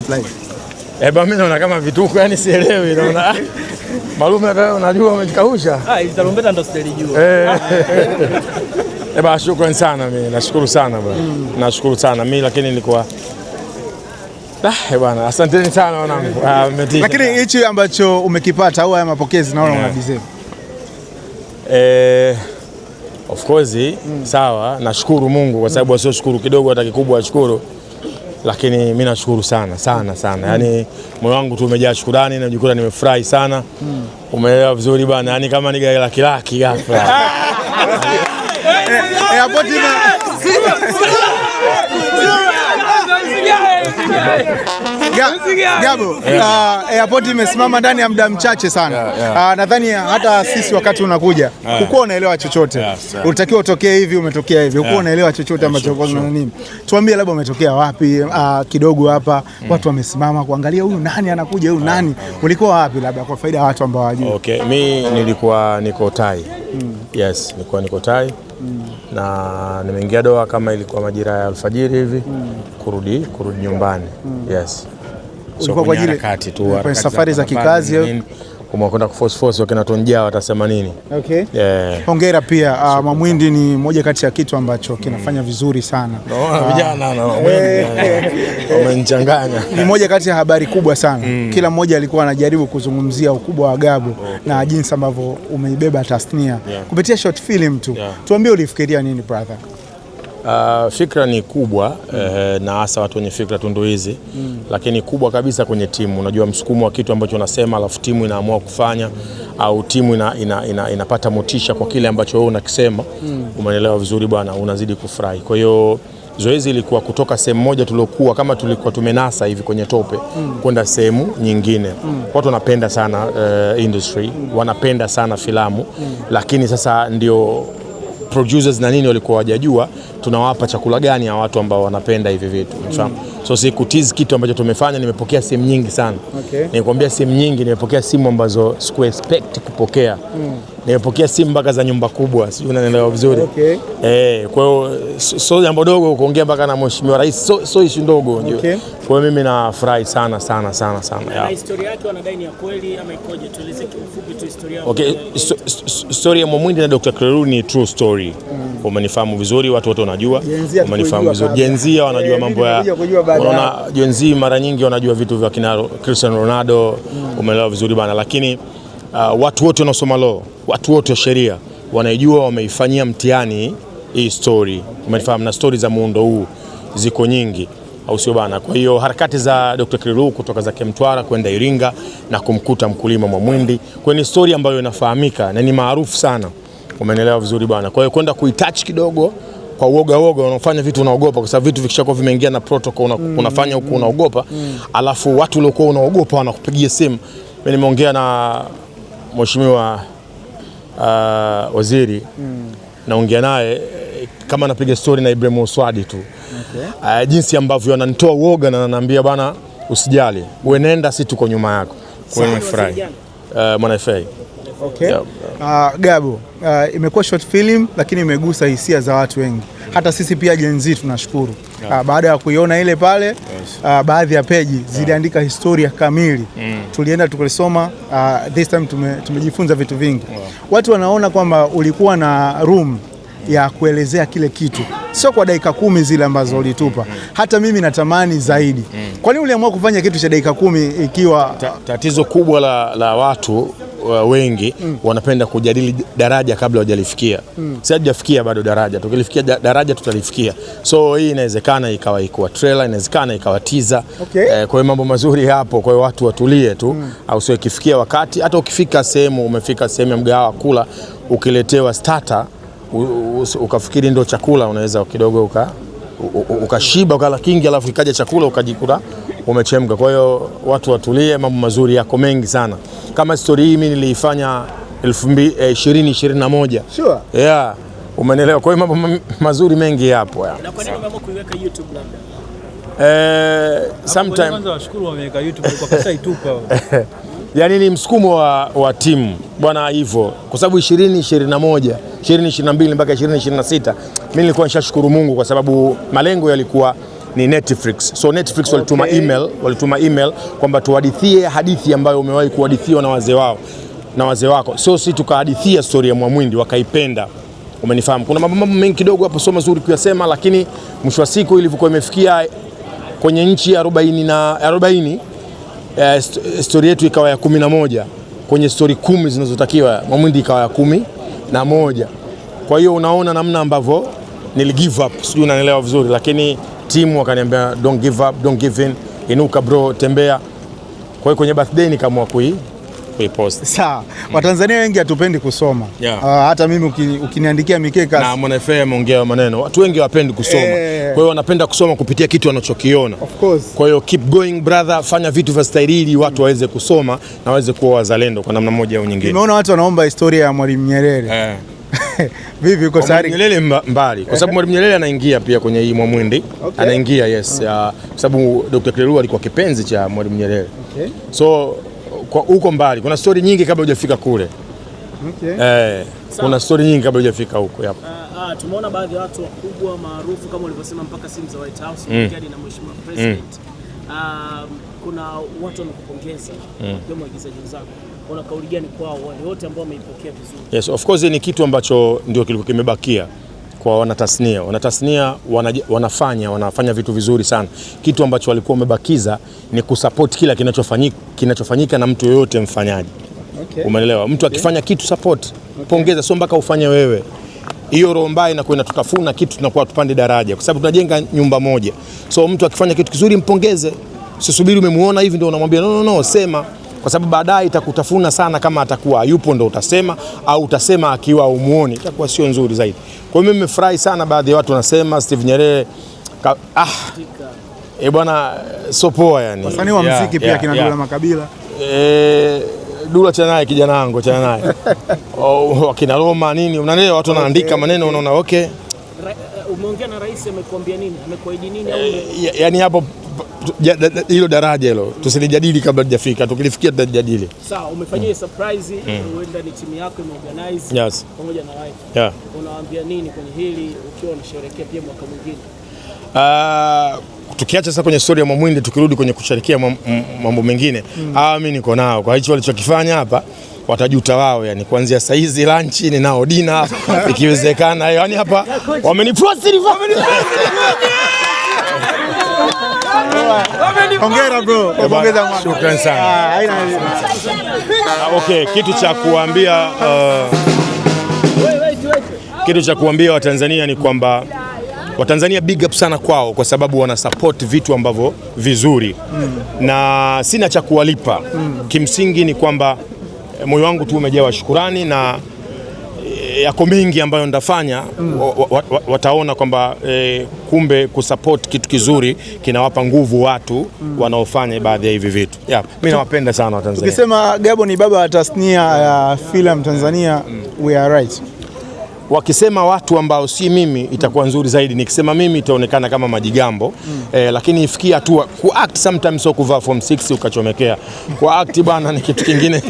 Live. Eh, bwana mimi naona kama vituko, yani sielewi naona. Malume hata unajua umejikausha. Ah, hizi tarumbeta ndo sijalijua. Eh. Eh, bwana shukrani sana mimi, nashukuru sana bwana. Nashukuru sana mimi lakini nilikuwa Ah, bwana, asanteni sana wanangu. Ah, mmetisha. Lakini hichi ambacho umekipata au haya mapokezi naona una deserve. Eh, of course sawa, nashukuru Mungu kwa sababu wasioshukuru kidogo hata kikubwa washukuru, lakini mi nashukuru sana sana sana, yaani moyo wangu tu umejaa shukurani, najikuta nimefurahi sana. Umeelewa vizuri bwana, yaani kama ni gari laki laki ghafla. Airport ime Gabo, airport imesimama ndani ya muda mchache sana. Yeah. Nadhani hata sisi wakati unakuja hukuwa unaelewa chochote. Yes. Ulitakiwa utokee hivi, umetokea hivi. Hukuwa unaelewa chochote ambacho kwa nini. Tuambie labda umetokea wapi, kidogo hapa watu wamesimama kuangalia huyu nani anakuja, huyu nani. Ulikuwa wapi labda kwa faida ya watu ambao hawajui? Okay, mi nilikuwa niko Tai. Yes, nilikuwa niko Tai. Na nimeingia Doha kama ilikuwa majira ya alfajiri hivi kurudi nyumbani. Yes. So Ulikuwa kwa kwenye ajili harakati tu, kwenye harakati safari za hapa na kikazi pale au? nini. Kwenda kuforce force wakina Tonjaa watasema nini? Okay. Yeah. Hongera pia Mwamwindi ni moja kati ya kitu ambacho kinafanya vizuri sana. Naona vijana na wamenichanganya. Ni moja kati ya habari kubwa sana. Kila mmoja alikuwa anajaribu kuzungumzia ukubwa wa Gabo na jinsi ambavyo umeibeba tasnia kupitia short film tu. Tuambie ulifikiria nini brother? Fikra ni kubwa na hasa watu wenye fikra tunduizi lakini kubwa kabisa kwenye timu. Unajua msukumo wa kitu ambacho unasema alafu timu inaamua kufanya au timu inapata motisha kwa kile ambacho wewe unakisema. Umeelewa vizuri bwana, unazidi kufurahi. Kwa hiyo zoezi ilikuwa kutoka sehemu moja tuliokuwa kama tulikuwa tumenasa hivi kwenye tope kwenda sehemu nyingine. Watu wanapenda sana industry, wanapenda sana filamu lakini sasa ndio producers na nini walikuwa hawajajua tunawapa chakula gani ya watu ambao wanapenda hivi vitu. So si kutiz kitu ambacho tumefanya, nimepokea simu nyingi sana. Nikwambia simu nyingi, nimepokea simu ambazo siku expect kupokea. Nimepokea simu mpaka za nyumba kubwa, sijui unanielewa vizuri. Kwa hiyo so jambo dogo kuongea mpaka na mheshimiwa rais, so issue ndogo unajua. Kwa hiyo mimi nafurahi sana sana sana sana. Na historia yake wanadai ni ya kweli ama ikoje? Tueleze kiufupi tu historia. Okay, story ya Mwamwindi na Dr. Kleru ni true story. Umenifahamu vizuri, watu wote wanajua. Gen Z Umenifahamu vizuri. hatukuijua Gen Z wanajua mambo ya mimi nimekuja kujua baadaye. unaona, Gen Z mara nyingi wanajua vitu vya kina Cristiano Ronaldo, umeelewa vizuri bana, lakini watu wote wanaosoma law, watu wote wa sheria wanaijua, wameifanyia mtihani hii story. Umenifahamu, na story za muundo huu ziko nyingi, au sio bana? Kwa hiyo harakati za Dr. Kirilu kutoka zake Mtwara kwenda Iringa na kumkuta mkulima Mwamwindi, kwa hiyo ni story ambayo inafahamika na ni maarufu sana. Umeelewa vizuri bana. Kwa hiyo kwenda kuitouch kidogo kwa uoga uoga, unafanya vitu unaogopa, kwa sababu vitu vikishakuwa vimeingia na protocol unafanya huku unaogopa, alafu watu waliokuwa unaogopa wanakupigia simu. Mimi nimeongea na mheshimiwa waziri naongea naye kama napiga story na Ibrahim Oswadi tu jinsi ambavyo ananitoa uoga na ananiambia bana, usijali, wewe nenda, si tuko nyuma yako. Kwa hiyo nimefurahi. Mwana FA. Okay. Yeah. Gabo, imekuwa short film lakini imegusa hisia za watu wengi. Hata sisi pia Gen Z tunashukuru. Baada ya kuiona ile pale baadhi ya peji ziliandika historia kamili. Tulienda tukalisoma, this time tumejifunza vitu vingi. Watu wanaona kwamba ulikuwa na room ya kuelezea kile kitu, sio kwa dakika 10 zile ambazo ulitupa. Hata mimi natamani zaidi. Kwa nini uliamua kufanya kitu cha dakika 10 ikiwa Tatizo kubwa la watu wengi wanapenda kujadili daraja kabla hawajalifikia. Si hatujafikia bado daraja, tukilifikia daraja tutalifikia. So hii inawezekana ikawa ikuwa trailer, inawezekana ikawa teaser. Kwa hiyo mambo mazuri hapo, kwa hiyo watu watulie tu au sio, ikifikia wakati hata ukifika sehemu, umefika sehemu ya mgahawa kula, ukiletewa starter ukafikiri ndio chakula, unaweza kidogo ukashiba ukala kingi, alafu ikaja chakula ukajikuta umechemka. Kwa hiyo watu watulie, mambo mazuri yako mengi sana. Kama story hii mimi niliifanya 2021. Sure. Yeah, umenielewa. Kwa hiyo mambo mazuri mengi yapo ya. Na kwa nini umeamua kuiweka YouTube labda? Sometime Kwanza washukuru wameweka YouTube kwa pesa itupa. Yani ni msukumo wa timu bwana hivyo, kwa sababu 2021, 2022 mpaka 2026 mimi nilikuwa nishashukuru Mungu kwa sababu malengo yalikuwa ni Netflix. So Netflix walituma email, walituma email kwamba tuhadithie hadithi ambayo umewahi kuhadithiwa na wazee wao na wazee wako. So si tukahadithia story ya Mwamwindi wakaipenda. Umenifahamu? Kuna mambo mengi kidogo hapo sio mazuri kuyasema, lakini mwisho wa siku ilivyokuwa imefikia kwenye nchi 40 na 40, story yetu ikawa ya 11 kwenye story 10 zinazotakiwa, Mwamwindi ikawa ya 11. Kwa hiyo unaona namna ambavyo nili give up, sijui unanielewa vizuri, lakini timu wakaniambia don't give up, don't give in, inuka bro, tembea. Kwa hiyo kwenye birthday nikaamua kuipost. Sawa. Watanzania wengi hatupendi kusoma. Yeah. Hata mimi ukiniandikia mikeka Na Mwana FA ameongea maneno, watu wengi hawapendi kusoma. Kwa hiyo wanapenda kusoma kupitia kitu wanachokiona. Of course. Kwa hiyo keep going brother, fanya vitu vya staili ili watu waweze kusoma na waweze kuwa wazalendo kwa namna moja au nyingine. Nimeona watu wanaomba historia ya Mwalimu Nyerere. Vipi, uko tayari? Mwalimu Nyerere mbali, kwa sababu Mwalimu Nyerere anaingia pia kwenye hii Mwamwindi. Anaingia, yes, kwa sababu Dr. Kileru alikuwa kipenzi cha Mwalimu Nyerere. So kwa huko mbali kuna story nyingi kabla hujafika kule. Kuna story nyingi kabla hujafika huko. Yep. Tumeona baadhi ya watu wakubwa maarufu kama ulivyosema mpaka simu za White House mm. na Mheshimiwa President. Kuna watu wamekupongeza wakiwemo waigizaji wenzako. Una kauli gani kwao wale wote ambao wameipokea vizuri? Yes, of course ni kitu ambacho ndio kilikuwa kimebakia kwa wanatasnia. Wanatasnia wanafanya vitu vizuri sana. Kitu ambacho walikuwa wamebakiza ni kusupport kila kinachofanyika na mtu yoyote mfanyaji. Umeelewa? Mtu akifanya kitu support, pongeza, sio mpaka ufanye wewe. Hiyo roho mbaya inakuwa inatutafuna kitu, tunakuwa tupande daraja kwa sababu tunajenga nyumba moja. So mtu akifanya kitu kizuri mpongeze. Usisubiri umemuona hivi ndio unamwambia no, no, no, sema, kwa sababu baadaye itakutafuna sana. Kama atakuwa yupo ndo utasema, au utasema akiwa umuoni, itakuwa sio nzuri zaidi. Kwa hiyo mimi nimefurahi sana, baadhi ya watu wanasema Steve Nyerere bwana sio poa yani. Wasanii wa muziki pia kina Dula Makabila. Dula chana naye kijana wangu, chana naye. Wakina Roma nini, unaelewa watu wanaandika maneno unaona okay. Umeongea na rais, amekuambia nini? Amekuahidi nini au yani hapo hilo daraja hilo tusilijadili kabla hatujafika, tukilifikia tutajadili. Sawa, umefanyia surprise, huenda ni timu yako imeorganize yes, pamoja na wife. Yeah. Unawaambia nini kwenye hili ukiwa unasherehekea pia mwaka mwingine? Tukiacha sasa kwenye story ya Mwamwindi tukirudi kwenye kusherehekea mambo mengine, mimi niko nao. Kwa hicho walichokifanya hapa watajuta wao, yani kuanzia saa hizi lunch ni nao dinner ikiwezekana. Yani hapa wameniprosiri. Hongera bro, hongera mwana. Shukrani sana. Okay, kitu cha kuambia kitu cha kuambia Watanzania ni kwamba Watanzania big up sana kwao kwa sababu wana support vitu ambavyo vizuri na sina cha kuwalipa. Kimsingi ni kwamba moyo wangu tu umejawa shukurani na yako mengi ambayo ndafanya wataona kwamba kumbe kusupport kitu kizuri kinawapa nguvu watu wanaofanya baadhi ya hivi vitu. Yeah, mimi nawapenda sana Watanzania. Ukisema Gabo ni baba wa tasnia ya filamu Tanzania, we are right. Wakisema watu ambao si mimi itakuwa nzuri zaidi, nikisema mimi itaonekana kama majigambo. Lakini ifikia hatua ku act sometimes, sio kuvaa form 6 ukachomekea. Ku act bwana ni kitu kingine.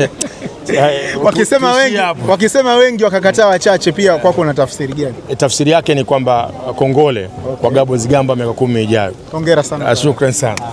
Wakisema wengi wakakataa wachache, pia kwako una tafsiri gani? Tafsiri yake ni kwamba kongole kwa Gabo Zigamba miaka 10 ijayo. Hongera sana. Shukrani sana.